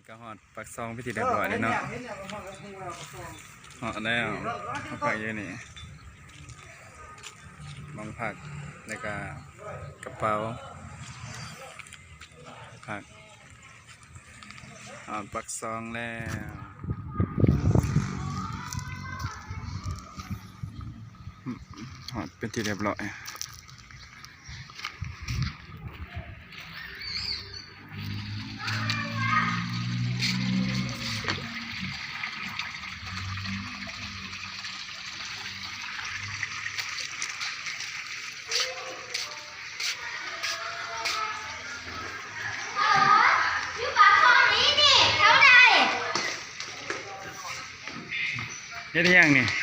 ກໍຮອດປາກຊ່ອງເປັນທີ່ຮຽບຮ້ອຍແລ້ວເນາະ. ຮອດແລ້ວ ມາພັກຢູ່ນີ້ ໝ່ອງພັກ ແລ້ວກະກະເປົາ ພັກ. ຮອດປາກຊ່ອງແລ້ວ ຮອດເປັນທີ່ຮຽບຮ້ອຍ. ເຮັດອີ່ຫຍັງນີ້?